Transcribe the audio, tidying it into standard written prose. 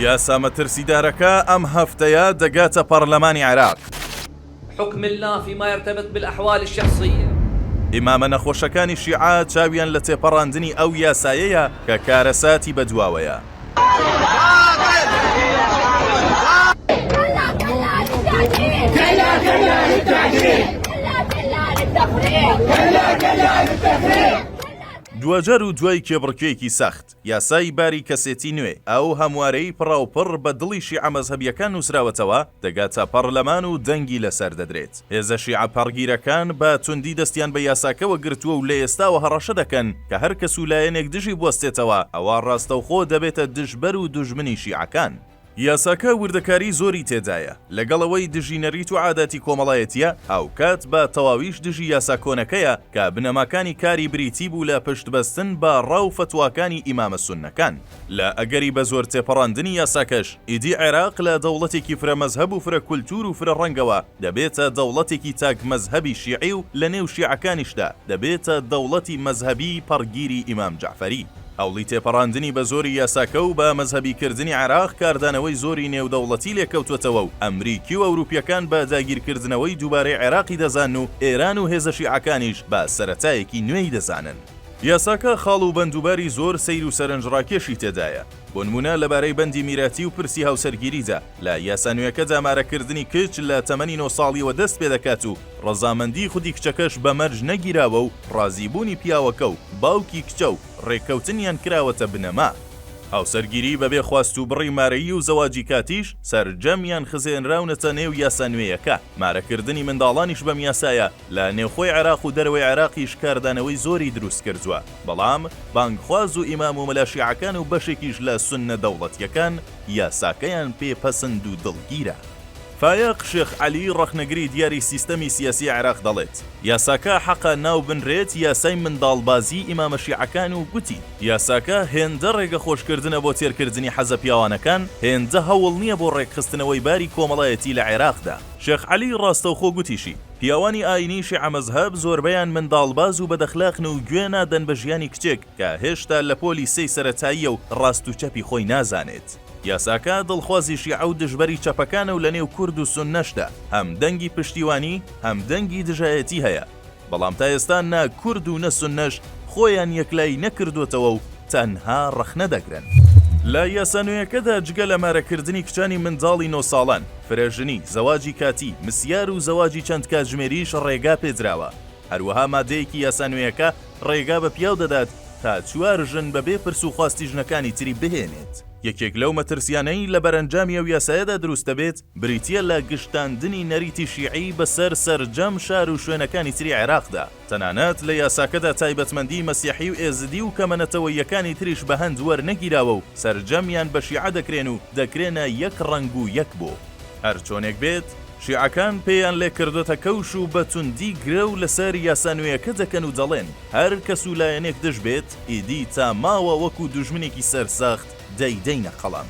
یاسا مەترسیدارەکە ئەم هەفتەیە دەگاتە پەڕلەمانی عێراق. حکم اللە فیما یرتبط بالاحوال الشخصیە. ئیمامە نەخۆشەکانی شیعە چاویان لە تێپەڕاندنی ئەو یاسایەیە کە کارەساتی بەدواوەیە. دواجار و دوای کێبڕکێیەکی سەخت، یاسای باری کەسێتی نوێ، ئەو هەموارەی پڕاوپڕ بە دڵی شیعە مەزهەبییەکان نووسراوەتەوە، دەگاتە پەڕلەمان و دەنگی لەسەر دەدرێت. هێزە شیعە پەڕگیرەکان بە توندی دەستیان بە یاساکەوە گرتووە و لە ئێستاوە هەڕەشە دەکەن کە هەر کەس و لایەنێک دژی بوەستێتەوە، ئەوا ڕاستەوخۆ دەبێتە دژبەر و دوژمنی شیعەکان. یاساکە وردەکاری زۆری تێدایە، لەگەڵ ئەوەی دژی نەریت و عاداتی کۆمەڵایەتییە، هاوکات بە تەواویش دژی یاسا کۆنەکەیە کە بنەماکانی کاری بریتی بوو لە پشتبەستن بە ڕا و فەتواکانی ئیمامە سوننەکان. لە ئەگەری بە زۆر تێپەڕاندنی یاساکەش، ئیدی عێراق لە دەوڵەتێکی فرە مەزهەب و فرە کولتوور و فرە ڕەنگەوە دەبێتە دەوڵەتێکی تاک مەزهەبی شیعی و لە نێو شیعەکانیشدا دەبێتە دەوڵەتی مەزهەبیی پەڕگیری ئیمام جەعفەری. هەوڵی تێپەڕاندنی بە زۆری یاساکە و بە مەزهەبی کردنی عێراق کاردانەوەی زۆری نێودەوڵەتی لێکەوتوەتەوە و ئەمریکی و ئەوروپیەکان بە داگیرکردنەوەی دووبارەی عێراقی دەزانن و ئێران و هێزە شیعەکانیش بە سەرەتایەکی نوێی دەزانن. یاساکە خاڵ و بەندوباری زۆر سەیر و سەرنجڕاکێشی تێدایە. بۆ نموونە لەبارەی بەندی میراتی و پرسی هاوسەرگیریدا، لە یاسا نوێکەدا مارەکردنی کچ لە تەمەنی نۆ ساڵیەوە دەست پێدەکات و ڕەزامەندی خودی کچەکەش بە مەرج نەگیراوە و ڕازیبوونی پیاوەکە و باوکی کچە و ڕێککەوتنیان کراوەتە بنەما. هاوسەرگیری بەبێ خواست و بڕی مارەیی و زەواجی کاتیش سەرجەمیان خزێنراونەتە نێو یاسا نوێیەکە. مارەکردنی منداڵانیش بەم یاسایە لە نێوخۆی عێراق و دەرەوەی عێراقیش کاردانەوەی زۆری دروستکردووە، بەڵام بانگخواز و ئیمام و مەلا شیعەکان و بەشێکیش لە سوننە دەوڵەتییەکان یاساکەیان پێ پەسند و دڵگیرە. فایەق شێخ عەلی ڕەخنەگری دیاری سیستەمی سیاسی عێراق دەڵێت، یاساکە حەقە ناو بنرێت یاسای منداڵبازیی ئیمامە شیعەکان و گوتی، یاساکە هێندە ڕێگەخۆشکردنە بۆ تێرکردنی حەزە پیاوانەکان، هێندە هەوڵ نییە بۆ ڕێکخستنەوەی باری کۆمەڵایەتی لە عێراقدا. شێخ عەلی ڕاستەوخۆ گوتیشی، پیاوانی ئایینی شیعە مەزهەب زۆربەیان منداڵباز و بەدئەخلاقن و گوێ نادەن بە ژیانی کچێک کە هێشتا لە پۆلی سێی سەرەتاییە و ڕاست و چەپی خۆی نازانێت. یاساکە دڵخوازی شیعە و دژبەری چەپەکانە و لەنێو کورد و سوننەشدا هەم دەنگی پشتیوانی هەم دەنگی دژایەتی هەیە، بەڵام تا ئێستا نە کورد و نە سوننەش خۆیان یەکلایی نەکردۆتەوە و تەنها ڕەخنە دەگرن. لە یاسا نوێیەکەدا جگە لە مارەکردنی کچانی منداڵی نۆ ساڵان، فرەژنی، زەواجی کاتی، مسیار و زەواجی چەند کاتژمێریش ڕێگا پێدراوە. هەروەها مادەیەکی یاسا نوێیەکە ڕێگا بە پیاو دەدات تا چوار ژن بەبێ پرس و خواستی ژنەکانی تری بهێنێت. یەکێک لەو مەترسیانەی لە بەرەنجامی ئەو یاسایەدا دروست دەبێت، بریتییە لە گشتاندنی نەریتی شیعی بەسەر سەرجەم شار و شوێنەکانی تری عێراقدا. تەنانەت لە یاساکەدا تایبەتمەندیی مەسیحی و ئێزدی و کەمە نەتەوەییەکانی تریش بە هەند وەرنەگیراوە و سەرجەمیان بە شیعە دەکرێن و دەکرێنە یەک ڕەنگ و یەک بۆ. هەرچۆنێک بێت، شیعەکان پێیان لێ کردۆتە کەوش و بە توندی گرەو لەسەر یاسا نوێیەکە دەکەن و دەڵێن هەر کەس و لایەنێک دژ بێت، ئیدی تا ماوە وەکو دوژمنێکی سەرسەخت دەیدەینە قەڵەم.